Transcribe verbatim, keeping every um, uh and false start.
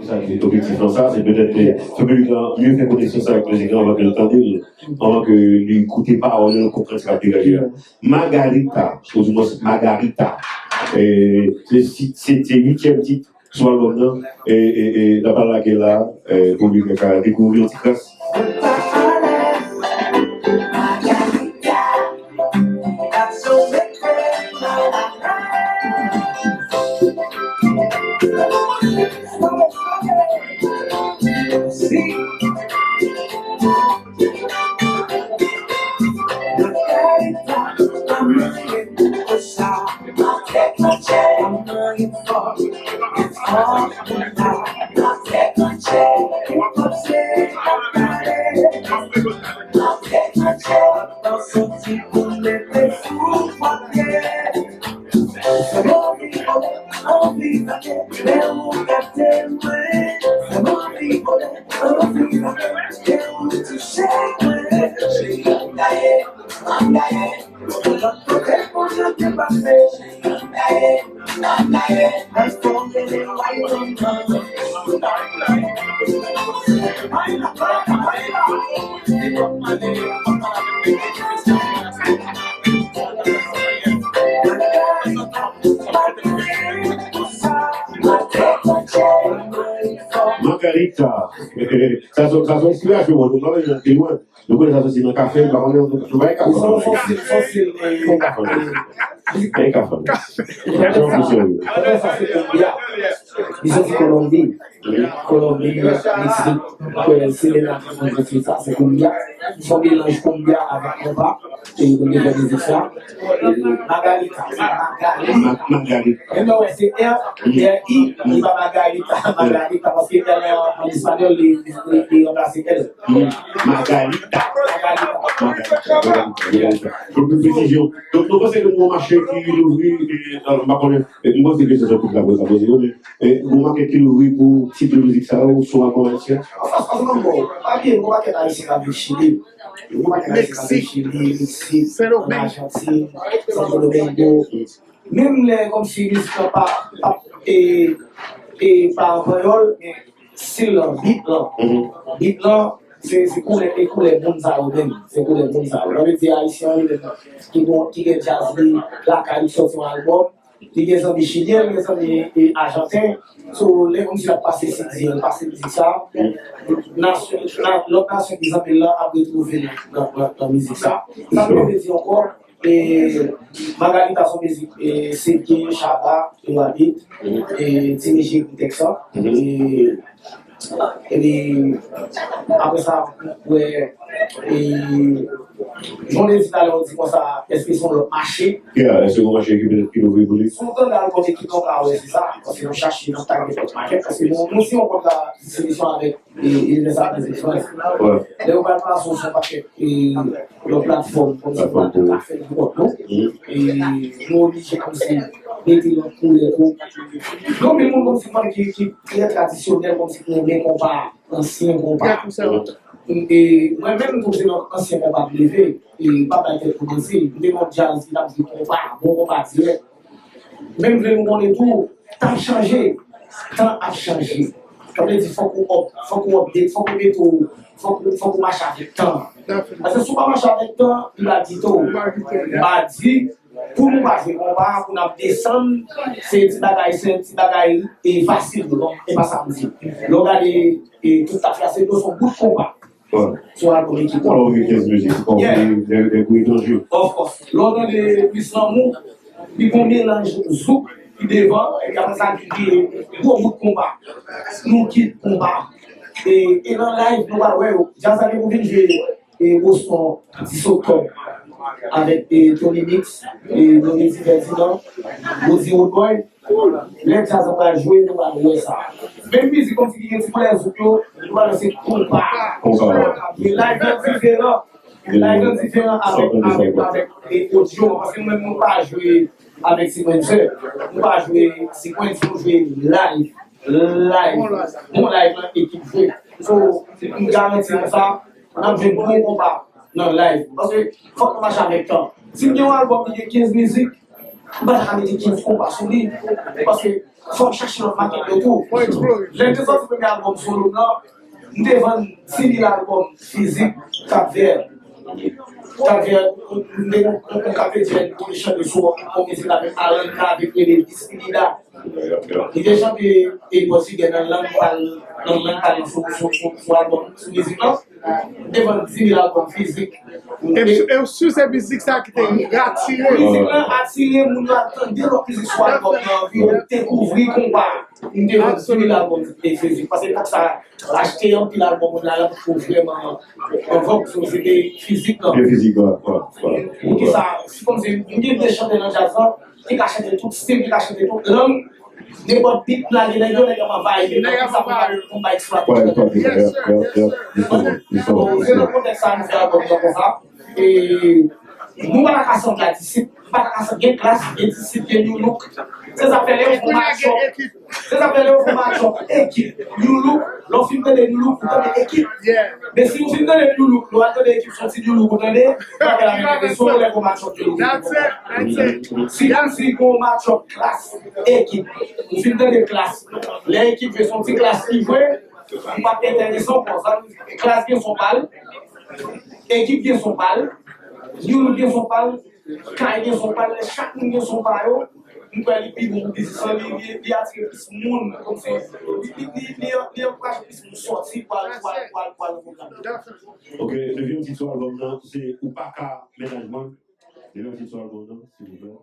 Sa ki objektif lan sa, se petèt, eh, fè piblik lan mye fè konesans avèk mizik lan anvan ke l tande l, anvan ke li koute pawòl yo, l konprann sa k ap degaje a. Magalita, oudimwens Magarita, eh, se, se, se uityèm tit sou albòm nan, e, e, e, n ap al lage la, eh, pou piblik lan ka dekouvri yon ti kras. Magarita. Sa se, sa se yon enspirasyon, mwen, nou pa bezwen pi lwen. Nou konnen sa soti nan kafe, nou pa konnen, nou pa gen kafe. Son, son stil, son stil, eh, Kafe. Kafe. Sa se konbya. Li soti Kolonbi. Kolonbi, Meksik, eh, Selena ki fè stil sa, se konbya. Son melanj konbya avèk konpa. E yo konn fè mizik sa. E Magalita, se Magalita. Ma-, Magalita. E non, wè, se R, R I, li pa Magalita, Magalita, paske L an, an espanyòl, li, li, li ranplase L. Mm. Magalita. Magalita. Magalita. Pou, pou presizyon. Donk, nou panse ke nou mache ki louvri, e, e, m pa konnen, e, m panse ke se sou tout la pou sa poze yo, men, e, nou mache ki louvri pou tit de mizik sa yo, sou albòm ayisyen. An fas, an fas, bon, pa bliye, nou pakèt ayisyen k ap viv Chili. Meksik, Sendomeng. Ajantin, Santo Domingo. Menm lè kòmsi mizik lan pa, pa, e, e, pa an panyòl, men stil lan, beat lan. Beat lan, se, se koulè, e koulè moun sa yo menm. Se koulè moun sa yo. Sa vle di ayisyen an li menm ki bon, ki gen djaz li lakay li sòti yon albòm. Li gen zanmi chilyen, li gen zanmi, e, ajanten. So, lè kòmsi l ap pase C D, l pase mizik sa, nasyon, na-, lòt nasyon ki zanmi l lan ap retwouve l nan, nan, nan mizik sa. Sa m te vle di ankò, e, Magalita se yon mizik, e, Sedge, Shabba, e Rabbit, e, Tini G pou tèks lan. E, epi, apre sa, wè, e, jan w te di talè, w di konsa, èske se yon lòt mache? Yeah, èske yon mache ki, ki louvri pou li? Si w tande albòm Ekip lan, w ka wè se sa. Paske nou chache nan tag de lòt makèt. Paske nou, nou se yon kòd la distribisyon avèk, e, Universal Music France. Lè yo pral plase w sou pakèt, e, yon platfòm kòmsi nou pa ka fè nenpòt non. E nou oblije kòmsi mete lòt koulè tou. Gen anpil moun kòmsi ki, ki trè tradisyonèl, kòmsi ki renmen konpa, ansyen konpa. E mwen menm, m twouve se nan ansyen konpa m leve, e m pa bay tèt pou manti. M te nan djaz ki t ap jwe konpa, bon konpa dirèk. Men m vle nou konnen tou, tan ap chanje. Tan ap chanje. Sa vle di fòk ou up, fòk ou update, fòk ou mete w, fòk ou, fòk ou mache avèk tan. Paske si w pa mache avèk tan, li va kite w. M pa di pou nou pa jwe konpa, pou n ap desann, se ti bagay senp, ti bagay, e, fasil, non, e pa sa m di. Lè w gade, e, tout sa fè, se yo se yon bout konpa. Sou albòm Ekip lan. Of course. Lè w tande Plis Lanmou, li gon melanj zouk ki devan, epi apre sa, li gen gwo bout konpa. Nou kit konpa. E, e nan live, nou pral wè yo. Djaz la gen pou vin jwe, e, Boston, dis oktòb, avèk, e, Tony Mix, e, Blondedy Ferdinand, Rosie Roodboy. Lè djaz la pral jwe, nou pral wè sa. Menm mizik kòmsi ki gen ti koulè zouk yo, nou pral wè se konpa. Konpa. Men live lan diferan. Live lan diferan avèk, avèk, avèk, e, odyo an. Paske nou menm nou pa jwe avèk sequencer. Nou pa jwe sequence, nou jwe live. Live. Bon live lan Ekip jwe. So, m garanti nou sa, n ap jwenn bon konpa nan live. Paske fòk nou mache avèk tan. Si m gen yon albòm ki gen kenz mizik, M pa ta ka mete kenz konpa sou li. Paske fò m chache lòt makèt yo tou. Lè m te sòti premye albòm solo m nan, m te vann dis mil albòm fizik Kapvè. Kapvè, m te, m te chante sou yon mizik avèk Alan K avèk rele Dispilida. Li te chante e pòtigè nan lang pa l, nan lang pa l sou, sou, sou, sou albòm, sou mizik lan. M te vann dis mil albòm fizik. E, e sou se mizik sa ki te atire. Mizik lan atire moun yo al tande lòt mizik sou albòm nan, pou yo dekouvri konpa. M te vann dis mil albòm fizik. Paske epòk sa, achte anpil albòm moun la, la pou vrèman an vòg, so se te fizik lan. Te fizik lan, wè, wè. Poukisa, se kòmsi, m gen de chantè nan djaz lan, ki ka chante tout stil, ki ka chante tout lang, nenpòt beat m lage nèg yo, nèg yo ap anvayi. Nèg yo ap anvayi. Pou m pa eksplwate. Wè, eksplwate, yeah, yeah, yeah. Jisteman, jisteman. Se nan kontèks sa nou fè albòm nan konsa. E nou pa ta ka sanble a disip, nou pa ta ka sanble, gen Klass, gen disip, gen New Look. Se sa fè lè yo fè match up. Se sa fè lè yo fè match up, ekip, New Look. Lè w fin tande New Look, ou tande ekip. Men si w fin tande New Look, lè w al tande ekip, se yon ti New Look ou tande, ou pa wè la menm bagay. Se yon lè fè match up New Look. Si kòmsi gen yon match up Klass, ekip, ou fin tande Klass. Lè ekip jwe, se yon ti Klass ki jwe, li p ap enteresan w konsa. Klass gen son pa l, ekip gen son pa l, New Look gen son pa l, Kay gen son pa l, chak moun gen son pa yo. M kwè li pi bon pou biznis lan, li, li, li atire plis moun, kòmsi li, li, li, li, li ankouraje plis moun sòti pou al, pou al, pou al, pou al pwogram. Ok, dezyèm tit sou albòm nan, se Ou Pa Ka Mennaj Mwen. Dezyèm tit sou albòm nan, silvouplè.